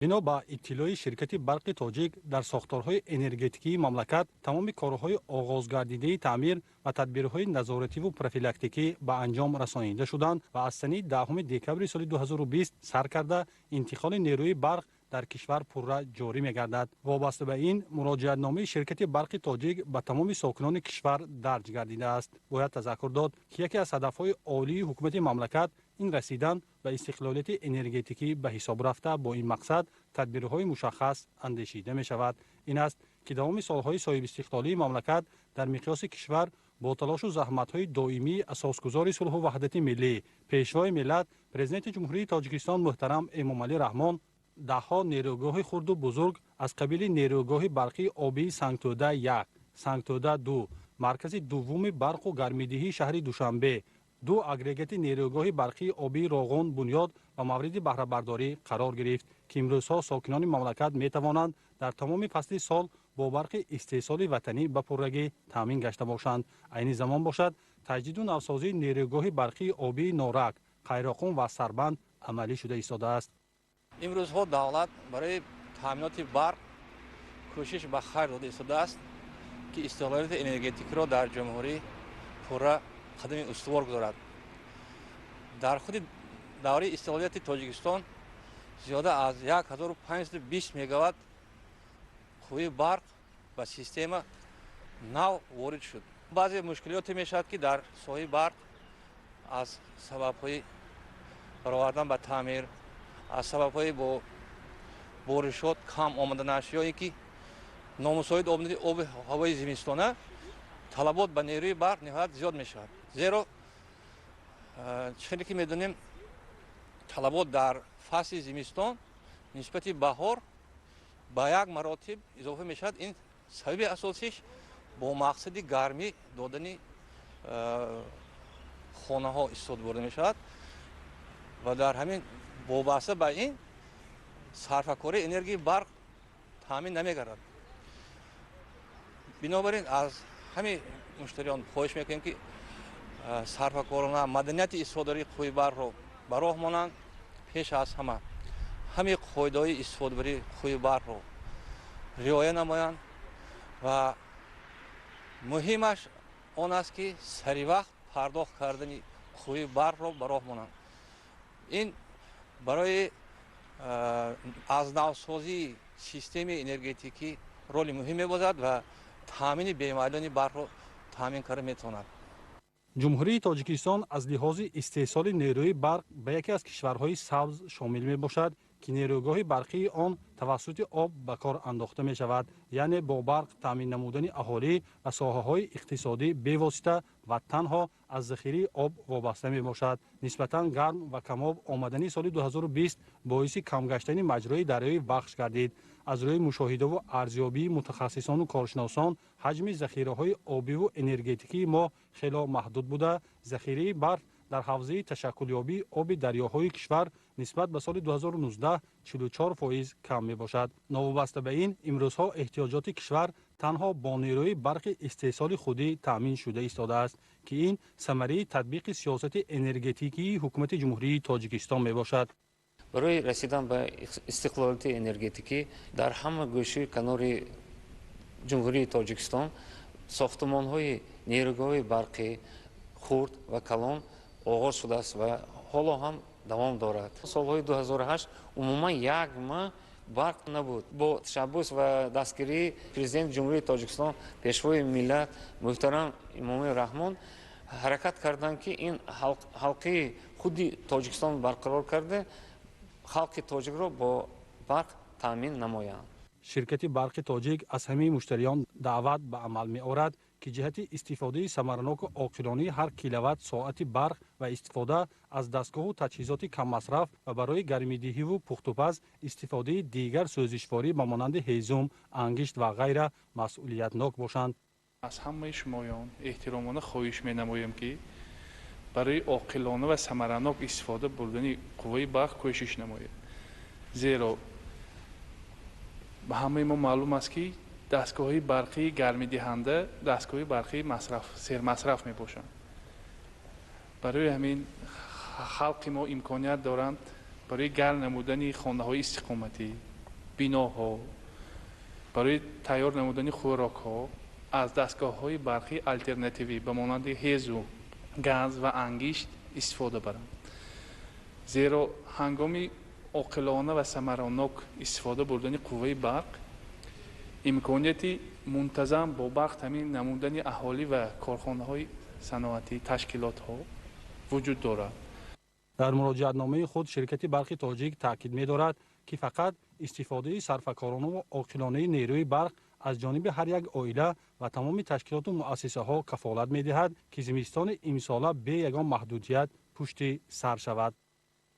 Бино ба иттилои ширкати «Барқи Тоҷик», дар сохторҳои энергетикии мамлакат тамоми корҳои оғозгардидаи таъмир ва тадбирҳои назоративу профилактикӣ ба анҷом расонида шуданд ва аз санаи 10 декабри соли 2020 сар карда интиқоли нерӯи барқ дар кишвар пурра ҷорӣ мегардад. Вобаста ба ин, муроҷиатномаи ширкати «Барқи Тоҷик» ба тамоми сокинони кишвар дарҷ гардидааст. Бояд тазаккур дод, ки яке аз ҳадафҳои олии ҳукумати мамлакат ин расидан ба истиқлолияти энергетикӣ ба ҳисоб рафта, бо ин мақсад тадбирҳои мушаххас андешида мешавад. Ин аст, ки давоми солҳои соҳибистиқлолии мамлакат дар миқёси кишвар бо талошу заҳматҳои доимии асосгузори сулҳу ваҳдати миллӣ, Пешвои миллат, Президенти Ҷумҳурии Тоҷикистон муҳтарам Эмомалӣ Раҳмон даҳҳо нерӯгоҳи хурду бузург аз қабили нерӯгоҳи барқии обии Сангтӯда 1, Сангтӯда 2, маркази дуввуми барқу гармидиҳии шаҳри Душанбе, ду агрегати нерӯгоҳи барқии обии Роғун бунёд ва мавриди баҳрабардорӣ қарор гирифт, ки имрӯзҳо сокинони мамлакат метавонанд дар тамоми фасли сол бо барқи истеҳсоли ватанӣ ба пуррагӣ таъмин гашта бошанд. Айни замон бошад, таҷдиду навсозии нерӯгоҳи барқии обии Норак, Қайроқум ва Сарбанд амалӣ шуда истодааст. Имрӯзҳо давлат барои таъминоти барқ кӯшиш ба хайр дода истодааст, ки истиқлолияти энергетикиро дар ҷумҳурӣ пурра қадами устувор гузорад. Дар худи давраи истиқлолияти Тоҷикистон зиёда аз 1520 мегаватт қувваи барқ ба система нав ворид шуд. Баъзе мушкилиёте мешавад, ки дар соҳаи барқ аз сабабҳои баровардан ба таъмир, аз сабабҳои бо боришот кам омаданаш ё ин ки номусоид омадани оби ҳавои зимистона талабот ба нерӯи барқ ниҳоят зиёд мешавад. Зеро, чӣ хеле ки медонем, талабот дар фасли зимистон нисбати баҳор ба як маротиб изофа мешавад. Ин сабаби асосиш бо мақсади гармӣ додани хонаҳо истифода бурда мешавад ва дар ҳамин вобаста ба ин сарфакории энергияи барқ таъмин намегардад. Бинобар ин, аз ҳамин муштариён хоҳиш мекунем, ки сарфакорона маданияти истифодарии қувваи барқро ба роҳ монанд. Пеш аз ҳама ҳамин қоидаҳои истифодабарии қувваи барқро риоя намоянд ва муҳимаш он аст, ки саривақт пардохт кардани қувваи барқро ба роҳ монанд. Ин барои аз навсозии системаи энергетикӣ роли муҳим мебозад ва таъмини бемайлони барқро таъмин карда метавонад. Ҷумҳурии Тоҷикистон аз лиҳози истеҳсоли нерӯи барқ ба яке аз кишварҳои сабз шомил мебошад, ки нерӯгоҳи барқии он тавассути об ба кор андохта мешавад, яъне бо барқ таъмин намудани аҳолӣ ва соҳаҳои иқтисодӣ бевосита ва танҳо аз захираи об вобаста мебошад. Нисбатан гарм ва камоб омадани соли 2020 боиси кам гаштани маҷрои дарёи Вахш гардид. Аз рӯи мушоҳидаву арзёбии мутахассисону коршиносон, ҳаҷми захираҳои обиву энергетикии мо хело маҳдуд буда, захираи барф дар ҳавзаи ташаккулёбии оби дарёҳои кишвар нисбат ба соли 2019 44% кам мебошад. Новобаста ба ин, имрӯзҳо эҳтиёҷоти кишвар танҳо бо нерӯи барқи истеҳсоли худӣ таъмин шуда истодааст, ки ин самараи татбиқи сиёсати энергетикии Ҳукумати Ҷумҳурии Тоҷикистон мебошад. Барои расидан ба истиқлолияти энергетикӣ дар ҳама гӯшаи канори Ҷумҳурии Тоҷикистон сохтумонҳои нерӯгоҳи барқӣ хурд ва калон оғоз шудааст ва ҳоло ҳам давом дорад. Солҳои 2008 умуман як моҳ барқ набуд. Бо ташаббус ва дастгирии Президенти Ҷумҳурии Тоҷикистон, Пешвои миллат муҳтарам Эмомалӣ Раҳмон ҳаракат карданд, ки ин ҳалқаи худи Тоҷикистон барқарор карда, халқи тоҷикро бо барқ таъмин намоянд. Ширкати «Барқи Тоҷик» аз ҳамаи муштариён даъват ба амал меорад, ки ҷиҳати истифодаи самараноку оқилонии ҳар киловатт соати барқ ва истифода аз дастгоҳу таҷҳизоти каммасраф ва барои гармидиҳиву пухтупаз истифодаи дигар сӯзишворӣ ба монанди ҳезум, ангишт ва ғайра масъулиятнок бошанд. Аз ҳамаи шумоён эҳтиромона хоҳиш менамоем, ки барои оқилона ва самаранок истифода бурдани қувваи барқ кӯшиш намоед, зеро ба ҳамаи мо маълум аст, ки дастгоҳҳои барқии гармидиҳанда дастгоҳи барқии сермасраф мебошанд. Барои ҳамин халқи мо имконият доранд барои гарм намудани хонаҳои истиқоматӣ. Биноҳо, барои тайёр намудани хӯрокҳо аз дастгоҳҳои барқии алтернативӣ ба монанди ҳезу, газ ва ангишт истифода баранд. Зеро ҳангоми оқилона ва самаранок истифода бурдани қувваи барқ имконияти мунтазам бо барқ таъмин намудани аҳолӣ ва корхонаҳои саноатӣ, ташкилотҳо вуҷуд дорад. Дар муроҷиатномаи худ ширкати Барқи Тоҷик таъкид медорад, ки фақат истифодаи сарфакоронаву оқилонаи нерӯи барқ аз ҷониби ҳар як оила ва тамоми ташкилоту муассисаҳо кафолат медиҳад, ки зимистони имсола бе ягон маҳдудият пушти сар шавад.